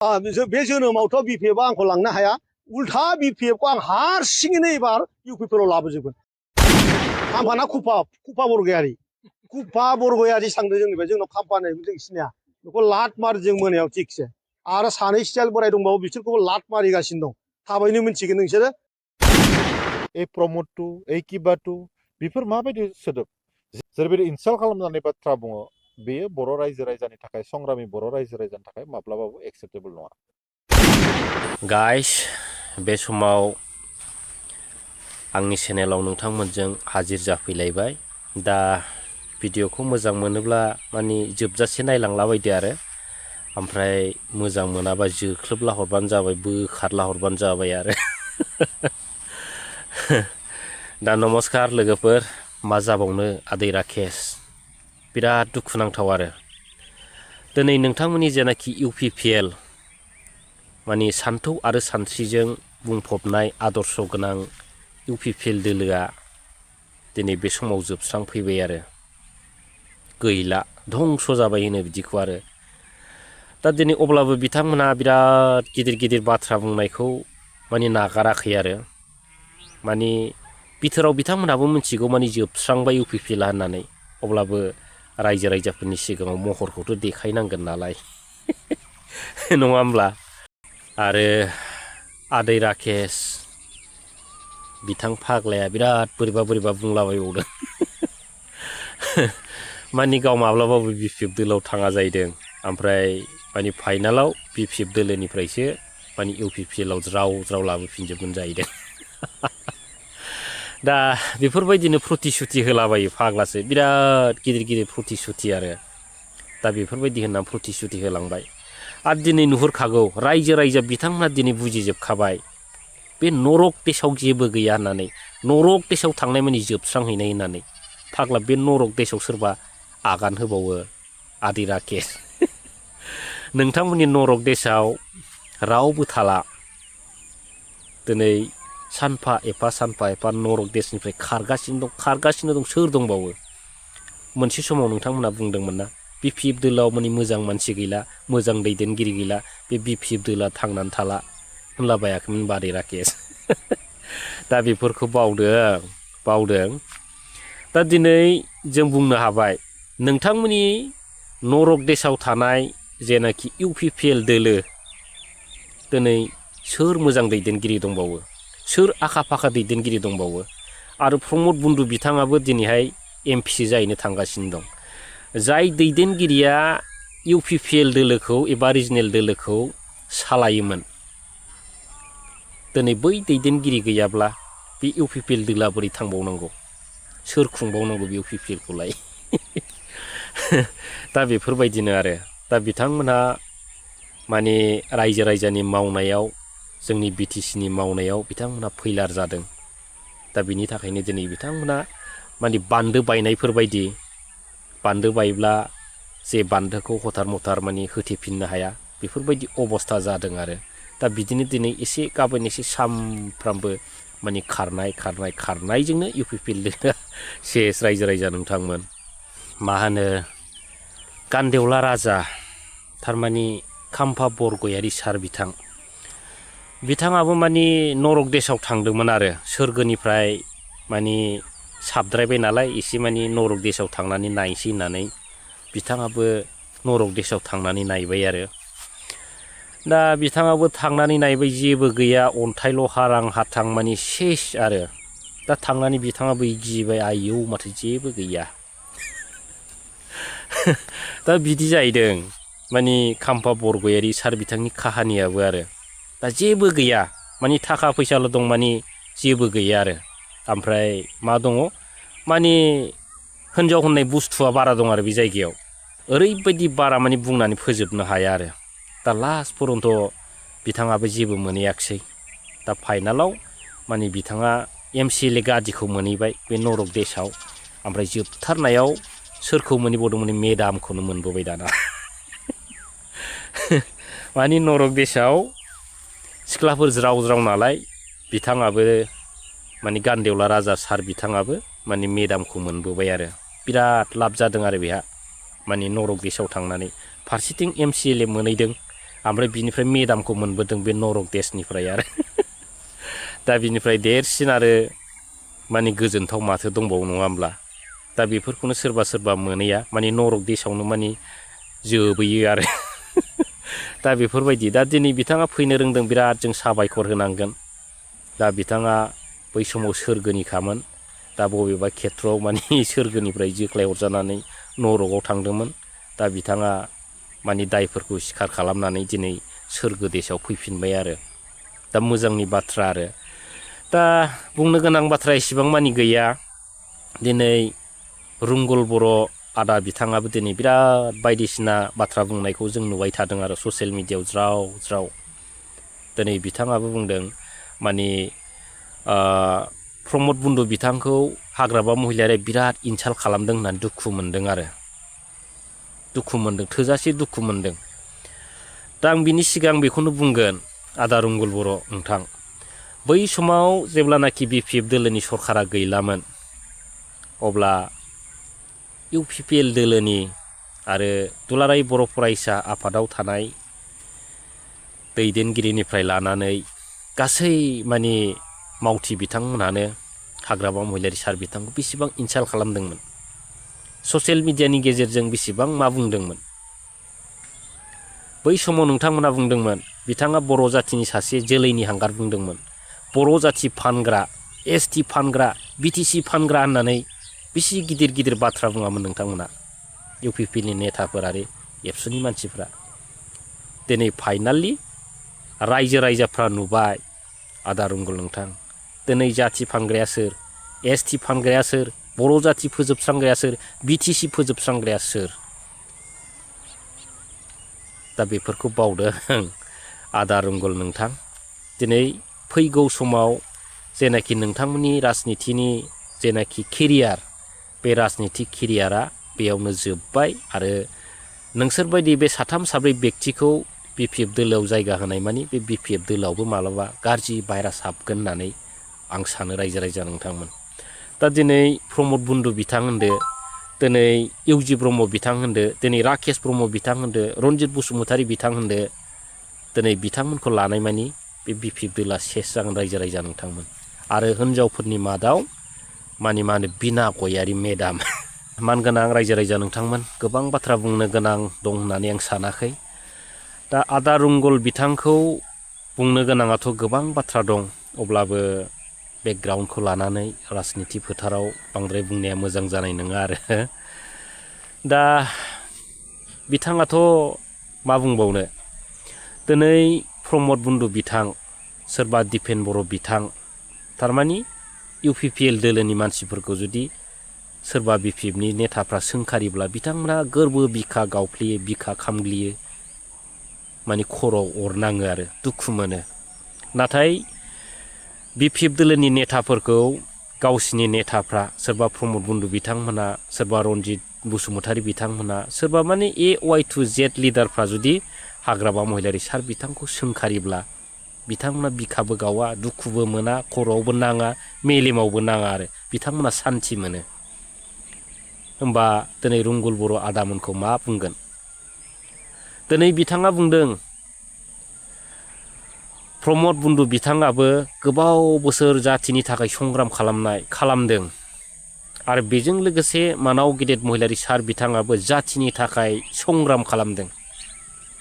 बे जोनोमावथ' बिपिएफआ आंखौ लांनो हाया उल्था बिपिएफखौ आं हारसिङैनो एबार इउपिपिएलआव लाबोजोबगोन खाम्फाना कुफा बरगयारि थांदों जोंनिफ्राय जोंनाव खाम्फा होननाय जों सिनाया बेखौ लात मार जों मोनायाव थिगसे आरो सानै स्टाइल बोराय दंबावो बिसोरखौबो लात मारिगासिनो दं थाबैनो मिन्थिगोन नोंसोरो ए प्रमद टु ए किबा टु बेफोर माबायदि सोदोब जेरैबायदि इनसाल्ट खालामनानै बाथ्रा बुङो बेयो बर' रायजो राजानि थाखाय संग्रामि बर' रायजो राजानि थाखाय माब्लाबाबो एक्सेप्टेबल नङा गाइस बे समाव आंनि चेनेलाव नोंथांमोनजों हाजिर जाफैलायबाय दा भिडिअखौ मोजां मोनोब्ला माने जोबजासे नायलांला बायदो आरो ओमफ्राय मोजां मोनाबा जोख्लोबला हरबानो जाबाय बोखारला हरबानो जाबाय आरो दा नमस्कार लोगोफोर मा जाबावनो आदै राकेश बिराद दुखुनांथाव आरो दिनै नोंथांमोननि जेनाखि इउपिपिएल माने सान्थौ आरो सानस्रिजों बुंफबनाय आदर्श गोनां इउपिपिएल दोलोआ दिनै बे समाव जोबस्रांफैबाय आरो गैला धंस जाबाय होनो बिदिखौ आरो दा दिनै अब्लाबो बिथांमोना बिराद गिदिर गिदिर बाथ्रा बुंनायखौ माने नागाराखै आरो माने बिथोराव बिथांमोनाबो मिथिगौ माने जोबस्रांबाय इउपिपिएलआ होननानै अब्लाबो रायजो राजाफोरनि सिगाङाव महरखौथ' देखायनांगोन नालाय नङा होमब्ला आरो आदै राकेश बिथां फाग्लाया बिराद बोरैबा बुंलाबायबावदों माने गाव माब्लाबाबो बिपिएफ दोलोआव थाङा जाहैदों ओमफ्राय माने फाइनालाव बिपिएफ दोलोनिफ्रायसो माने इउपिपिएलआव ज्राव लाबोफिनजोबगोन जाहैदों दा बेफोरबायदिनो प्रतिश्रुति होलाबायो फाग्लासो बिराद गिदिर प्रतिश्रुति आरो दा बेफोरबायदि होनना प्रतिश्रुति होलांबाय आरो दिनै नुहुरखागौ रायजो राजा बिथांमोना दिनै बुजिजोबखाबाय बे नरक देशआव जेबो गैया होननानै नरक देशआव थांनाय माने जोबस्रांहैनाय होननानै फाग्ला बे नरक देशआव सोरबा आगान होबावो आदै राकेश नोंथांमोननि नरक देशआव रावबो थाला दिनै सानफा एफा नरक देशनिफ्राय खारगासिनो दं सोर दंबावो मोनसे समाव नोंथांमोना बुंदोंमोन ना बिपिएफ दोलोआव माने मोजां मानसि गैला मोजां दैदेनगिरि गैला बे बिपिएफ दोलोआ थांनानै थाला होनलाबायाखैमोन आदै राकेश दा बेफोरखौ बावदों दा दिनै जों बुंनो हाबाय नोंथांमोननि नरक देशआव थानाय जेनाखि इउपिपिएल दोलो दिनै सोर मोजां दैदेनगिरि दंबावो सोर आखा फाखा दैदेनगिरि दंबावो आरो प्रमद बन्दु बिथाङाबो दिनैहाय एमपि जाहैनो थांगासिनो दं जाय दैदेनगिरिया इउपिपिएल दोलोखौ एबा रिजनेल दोलोखौ सालायोमोन दिनै बै दैदेनगिरि गैयाब्ला बे इउपिपिएल दोलोआ बोरै थांबावनांगौ सोर खुंबावनांगौ बे इउपिपिएलखौलाय दा बेफोरबायदिनो आरो दा बिथांमोनहा माने रायजो राजानि मावनायाव जोंनि बिटिसिनि मावनायाव बिथांमोनहा फैलार जादों दा बिनि थाखायनो दिनै बिथांमोना माने बान्दो बायनायफोरबायदि बान्दो बायब्ला जे बान्दोखौ हथार मथार माने होथेफिननो हाया बेफोरबायदि अबस्था जादों आरो दा बिदिनो दिनै एसे गाबोन एसे सामफ्रामबो माने खारनायजोंनो इउपिपिएल सेस रायजो राजा नोंथांमोन मा होनो गान्देवला राजा थारमाने खाम्फा बरगयारि सार बिथाङाबो माने नरक देशआव थांदोंमोन आरो सोरगोनिफ्राय माने साबद्रायबाय नालाय एसे माने नरक देशआव थांनानै नायसै होननानै बिथाङाबो नरक देशआव थांनानै नायबाय आरो दा बिथाङाबो थांनानै नायबाय जेबो गैया अन्थाइल' हारां हाथां माने सेस आरो दा थांनानै बिथाङाबो गिबाय आयौ माथो जेबो गैया दा बिदि जाहैदों माने खाम्फा बरगयारि सार बिथांनि काहानियाबो आरो दा जेबो गैया माने थाखा फैसाल' दं माने जेबो गैया आरो ओमफ्राय मा दङ माने हिन्जाव होननाय बुस्थुआ बारा दं आरो बे जायगायाव ओरैबायदि बारा माने बुंनानै फोजोबनो हाया आरो दा लास्ट पर्यन्त बिथाङाबो जेबो मोनहैयाखिसै दा फाइनालाव माने बिथाङा एमसिएलए गादिखौ मोनहैबाय बे नरक देशआव ओमफ्राय जोबथारनायाव सोरखौ मोनहैबावदोंमोन मेदामखौनो मोनबोबाय दाना माने नरक देशआव सिख्लाफोर ज्राव नालाय बिथाङाबो माने गान्देवला राजा सार बिथाङाबो माने मेदामखौ मोनबोबाय आरो बिराद लाब जादों आरो बेहा माने नरक देशआव थांनानै फारसेथिं एमसिएलए मोनहैदों ओमफ्राय बिनिफ्राय मेदामखौ मोनबोदों बे नरक देशनिफ्राय आरो दा बिनिफ्राय देरसिन आरो माने गोजोनथाव माथो दंबावो नङा होमब्ला दा बेफोरखौनो सोरबा सोरबा मोनैया माने नरक देशआवनो माने जोबैयो आरो दा बेफोरबायदि दा दिनै बिथाङा फैनो रोंदों बिराद जों साबायखर होनांगोन दा बिथाङा बै समाव सोरगोनिखामोन दा बबेबा खेथ्रआव माने सोरगोनिफ्राय जोख्लाय हरजानानै नरकआव थांदोंमोन दा बिथाङा माने दायफोरखौ सिखार खालामनानै दिनै सोरगो देशआव फैफिनबाय आरो दा मोजांनि बाथ्रा आरो दा बुंनो गोनां बाथ्रा एसेबां मानि गैया दिनै रुंगल बर' आदा बिथाङाबो दिनै बिराद बायदिसिना बाथ्रा बुंनायखौ जों नुबाय थादों आरो ससियेल मिडियायाव ज्राव ज्राव दिनै बिथाङाबो बुंदों माने प्रमद बन्धु बिथांखौ हाग्रामा महिलारिया बिराद इनसाल्ट खालामदों होननानै दुखु मोनदों आरो दुखु मोनदों थोजासे दुखु मोनदों दा आं बिनि सिगां बेखौनो बुंगोन आदा रुंगल बर' नोंथां बै समाव जेब्लानाखि BPF दोलोनि सरकारा गैलामोन अब्ला UPPL दोलोनि आरो दुलाराय बर' फरायसा आफादाव थानाय दैदेनगिरिनिफ्राय लानानै गासै माने मावथि बिथांमोनानो हाग्रामा महिलारि सार बिथांखौ बेसेबां इनसाल्ट खालामदोंमोन ससियेल मिडियानि गेजेरजों बेसेबां मा बुंदोंमोन बै समाव नोंथांमोना बुंदोंमोन बिथाङा बर' जाथिनि सासे जोलैनि हांगार बुंदोंमोन बर' जाथि फानग्रा ST फानग्रा BTC फानग्रा होननानै बेसे गिदिर गिदिर बाथ्रा बुङामोन नोंथांमोना UPPनि नेताफोर आरो एबसुनि मानसिफ्रा दिनै फाइनालि रायजो राजाफ्रा नुबाय आदा रुंगल नोंथां दिनै जाथि फानग्राया सोर ST फानग्राया सोर बर' जाथि फोजोबस्रांग्राया सोर BTC फोजोबस्रांग्राया सोर दा बेफोरखौ बावदों आदा रुंगल नोंथां दिनै फैगौ समाव जेनाखि नोंथांमोननि राजनितिनि जेनाखि केरियार बे राजनिति केरियारा बेयावनो जोब्बाय आरो नोंसोरबायदि बे साथाम साब्रै बेक्तिखौ BPF दोलोआव जायगा होनाय मानि बे BPF दोलोआवबो मालाबा गाज्रि भाइरास हाबगोन होननानै आं सानो रायजो राजा नोंथांमोन दा दिनै प्रमद बन्धु बिथां होनदो दिनै इउजि ब्रह्म बिथां होनदो दिनै राकेश ब्रह्म बिथां होनदो रन्जित बसुमतारी बिथां होनदो दिनै बिथांमोनखौ लानाय मानि बे BPF दोला सेस जागोन रायजो राजा नोंथांमोन आरो हिनजावफोरनि मादाव माने मा होनो बिना गयारि मेदाम मानगोनां रायजो राजा नोंथांमोन गोबां बाथ्रा बुंनो गोनां दं होननानै आं सानाखै दा आदा रुंगल बिथांखौ बुंनो गोनाङाथ' गोबां बाथ्रा दं अब्लाबो बेकग्राउन्डखौ लानानै राजनिति फोथाराव बांद्राय बुंनाया मोजां जानाय नङा आरो दा बिथाङाथ' मा बुंबावनो दिनै प्रमद बन्धु बिथां सोरबा दिपेन बर' बिथां थारमानि UPPL दोलोनि मानसिफोरखौ जुदि सोरबा BPFनि नेताफ्रा सोंखारिब्ला बिथांमोना गोरबो बिखा गावफ्लेयो बिखा खामग्लियो माने खर'आव अरनाङो आरो दुखु मोनो नाथाय BPF दोलोनि नेताफोरखौ गावसिनि नेताफ्रा सोरबा प्रमद बन्धु बिथांमोना सोरबा रन्जित बसुमतारी बिथांमोना सोरबा माने A to Z लिडारफ्रा जुदि हाग्रामा महिलारि सार बिथांखौ सोंखारिब्ला बिथांमोना बिखाबो गावा दुखुबो मोना खर'आवबो नाङा मेलेमावबो नाङा आरो बिथांमोना सान्थि मोनो होमबा दिनै रुंगल बर' आदामोनखौ मा बुंगोन दिनै बिथाङा बुंदों प्रमद बन्धु बिथाङाबो गोबाव बोसोर जाथिनि थाखाय संग्राम खालामदों आरो बेजों लोगोसे मानाव गेदेर महिलारि सार बिथाङाबो जाथिनि थाखाय संग्राम खालामदों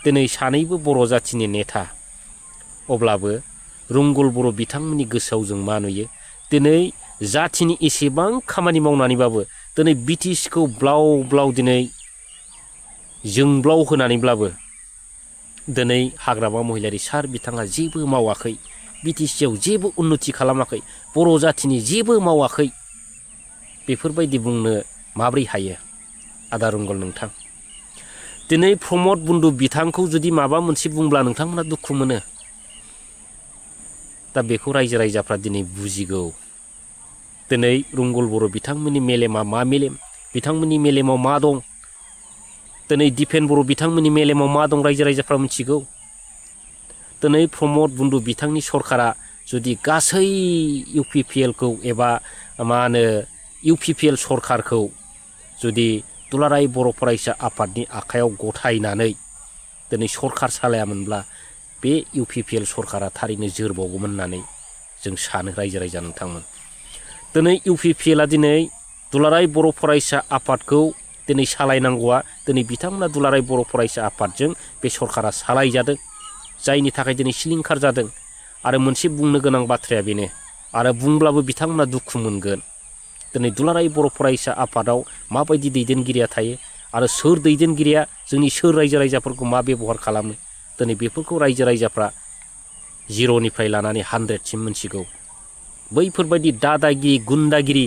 दिनै सानैबो बर' जाथिनि नेता अब्लाबो रुंगल बर' बिथांमोननि गोसोआव जों मा नुयो दिनै जाथिनि एसेबां खामानि मावनानैबाबो दिनै BTCखौ ब्लाव ब्लाव दिनै जोंब्लाव होनानैब्लाबो दिनै हाग्रामा महिलारि सार बिथाङा जेबो मावाखै BTCआव जेबो उन्नति खालामाखै बर' जाथिनि जेबो मावाखै बेफोरबायदि बुंनो माब्रै हायो आदा रुंगल नोंथां दिनै प्रमद बन्धु बिथांखौ जुदि माबा मोनसे बुंब्ला नोंथांमोना दुखु मोनो दा बेखौ रायजो राजाफ्रा दिनै बुजिगौ दिनै रुंगल बर' बिथांमोननि मेलेमा मा मेलेम बिथांमोननि मेलेमाव मा दं दिनै दिपेन बर' बिथांमोननि मेलेमाव मा दं रायजो राजाफ्रा मिथिगौ दिनै प्रमद बन्धु बिथांनि सरकारा जुदि गासै UPPLखौ एबा मा होनो UPPL सरकारखौ जुदि दुलाराय बर' फरायसा आफादनि आखायाव गथायनानै दिनै सरखार सालायामोनब्ला बे UPPL सरकारा थारैनो जोरबावगौमोन होननानै जों सानो रायजो राजा नोंथांमोन। दिनै UPPLआ दिनै दुलाराय बर' फरायसा आफादखौ दिनै सालायनांगौआ दिनै बिथांमोना दुलाराय बर' फरायसा आफादजों बे सरकारा सालायजादों, जायनि थाखाय दिनै सिलिंखार जादों। आरो मोनसे बुंनो गोनां बाथ्राया बेनो, आरो बुंब्लाबो बिथांमोना दुखु मोनगोन, दिनै दुलाराय बर' फरायसा आफादाव माबायदि दैदेनगिरिया थायो आरो सोर दैदेनगिरिया जोंनि सोर रायजो राजाफोरखौ मा बेबहार खालामो, दिनै बेफोरखौ रायजो राजाफ्रा 0निफ्राय लानानै 100सिम मोनथिगौ। बैफोरबायदि दादागिरि गुन्दागिरि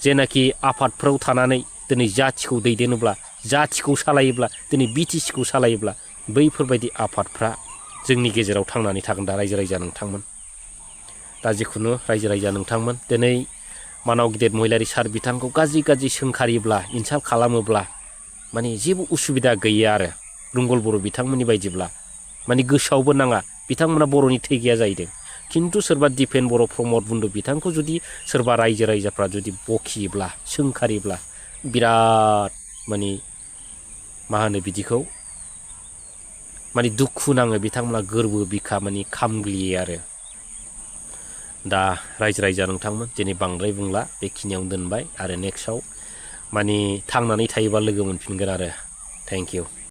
जेनाखि आफादफ्राव थानानै दिनै जाथिखौ दैदेनोब्ला, जाथिखौ सालायोब्ला, दिनै BTCखौ सालायोब्ला बैफोरबायदि आफादफ्रा जोंनि गेजेराव थांनानै थागोन दा रायजो राजा नोंथांमोन। दा जिखुनु रायजो राजा नोंथांमोन, दिनै मानाव गिदिर महिलारि सार बिथांखौ गाज्रि सोंखारिब्ला, इनसाल्ट खालामोब्ला माने जेबो उसुबिदा गैया आरो रुंगल बर' बिथांमोननि बायदिब्ला माने गोसोआवबो नाङा, बिथांमोना बर'नि थै गैया जाहैदों। खिन्थु सोरबा दिपेन बर' प्रमद बन्धु बिथांखौ जुदि सोरबा रायजो राजाफ्रा जुदि बखियोब्ला, सोंखारिब्ला बिराद माने मा होनो बिदिखौ माने दुखु नाङो, बिथांमोना गोरबो बिखा माने खामग्लियो आरो। दा रायजो राजा नोंथांमोन दिनै बांद्राय बुंला, बेखिनियावनो दोनबाय आरो नेक्स्टआव माने थांनानै थायोबा लोगो मोनफिनगोन आरो। Thank you.